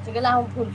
Sige lang akong full.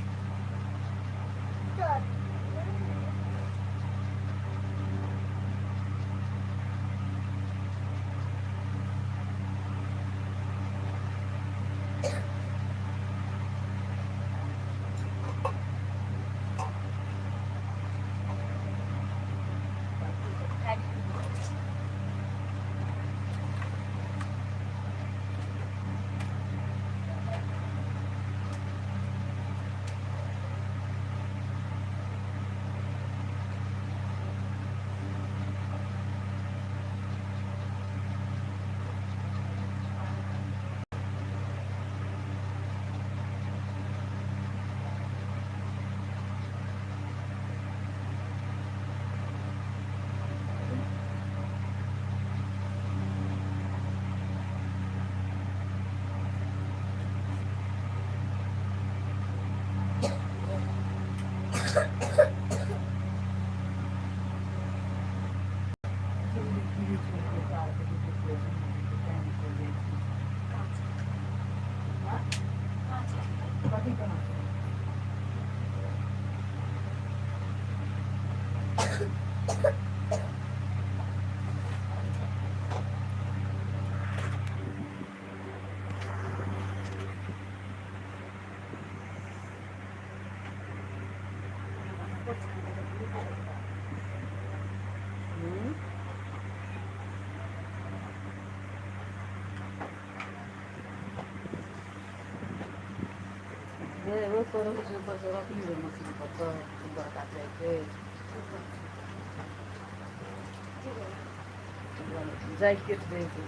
Jacket दे दे।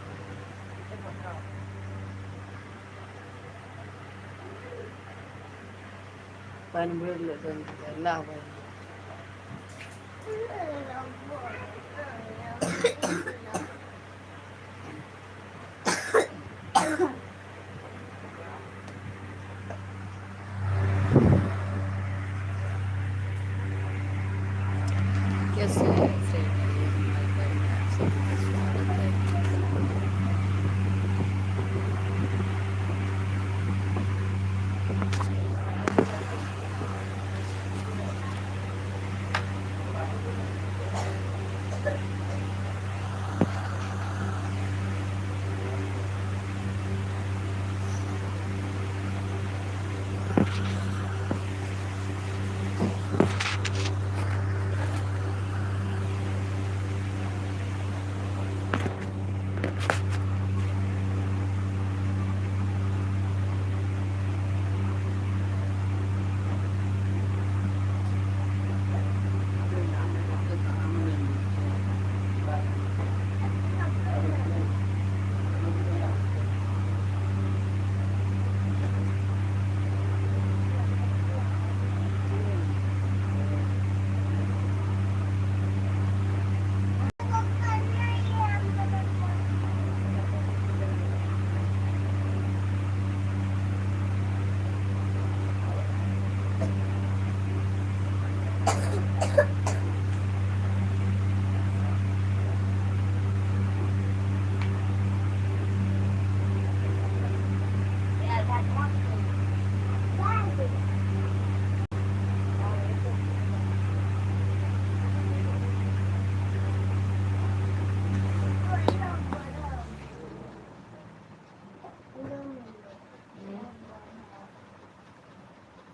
पानि भरि लेतनि नहबै। कैसे फ्रेंड, हमारे घर में आप सभी का स्वागत है।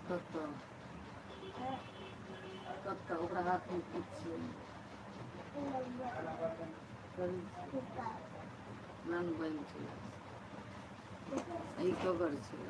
कतऽ कतऽ ओकरा हाथमे की छै? नान बनि छै। ई ककर छै?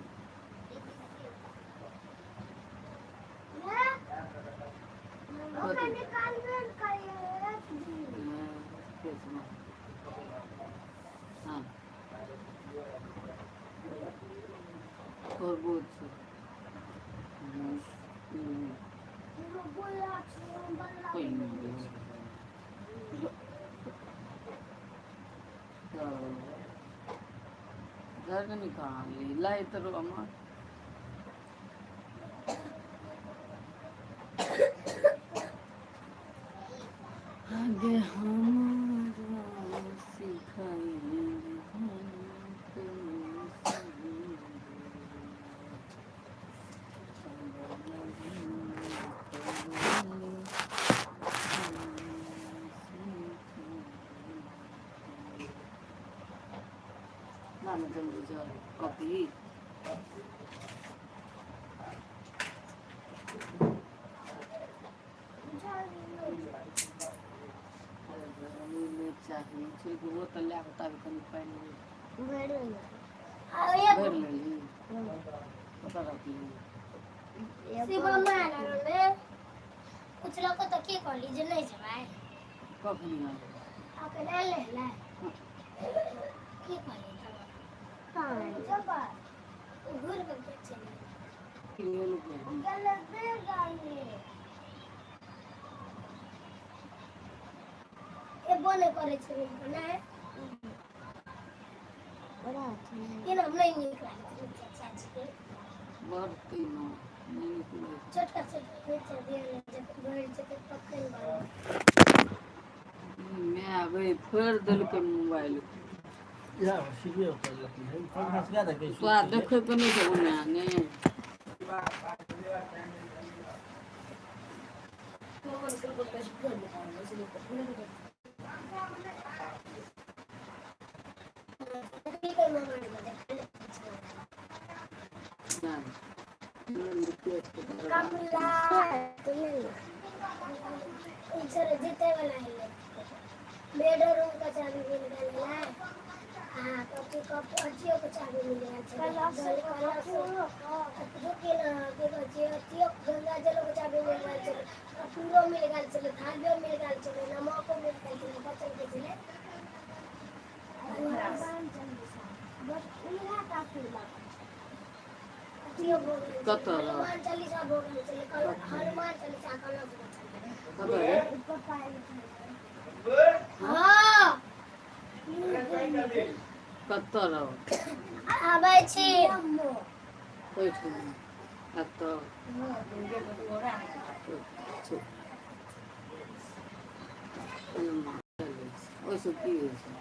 जाने कहाँ ले लाए तो अम्मा। आगे हमारा सिखाएंगे हम जल्दी जाओ कॉपी। चाही बोतल लए कऽ तब कनि पानि भरि लेली, कतऽ रखली? पुछलको तऽ की कहली जे नहि जेबै? कखनी? अखन आयल ने। की कहली? घूर कऽ चलि एबो नहि करै छै नहि, ई नहि नीक लागैत रहै चाचीके। बढ़तै ने, नहि नीक लगै छै। छोटका छोटका मिरचाइ दिअ ने, जखन भरि जेतै तखन बनबै। माय गै, फोड़ि देलकै मोबाइल। तोरा देखैके नहि छौ माय ने। जीते वाला है। बेडरूम का चाबी मिल गेल है आ कथी कप अथियो के चाबी मिल गेल छै। रुकी ना, की कहै छै, अथियो गंगा जलो के चाबी मिल गेल छलै, कपूरो मिल गेल छलै, थालियो मिल गेल छलै, नमको मिल गेल छलै, बचल के छलै। अथियो भऽ गेल छलै। कतऽ? हनुमान चालीसा भऽ गेल छलै, हनुमान चालीसा कलश बचल। कतऽ रे? हँ। कतऽ रह? आबै छी। ओहिठाम एतऽ ओहिसँ की होइ छै?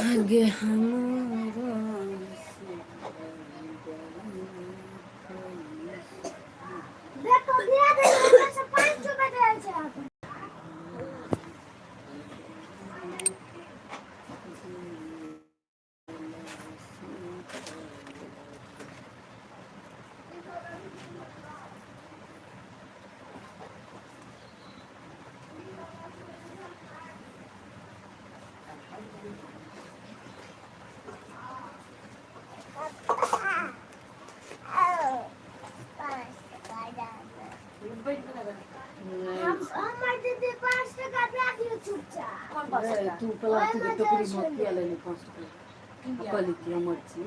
आगे हमारा देखो, गिरा दे से 5 रुपए दे छै। हमर दीदी 5 टका दए दियौ चुपचाप। रे, तू प्लास्टिक के टोकरीमे किया लेली 5 टका? कहली कि हमर छी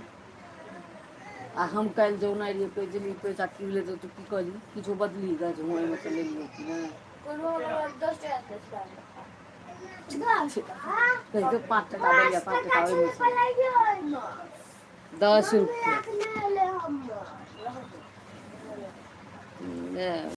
आ हम काल्हि जौना रहियै, कहै छलियै पैसा की भेलै, तऽ तू की कहली? किछो बदली गाछ हम ओहिमे सँ लेलियै कि नहि? कहि दे 5 टका देलियै, 5 टका ओहिमे सँ 10 रुपया।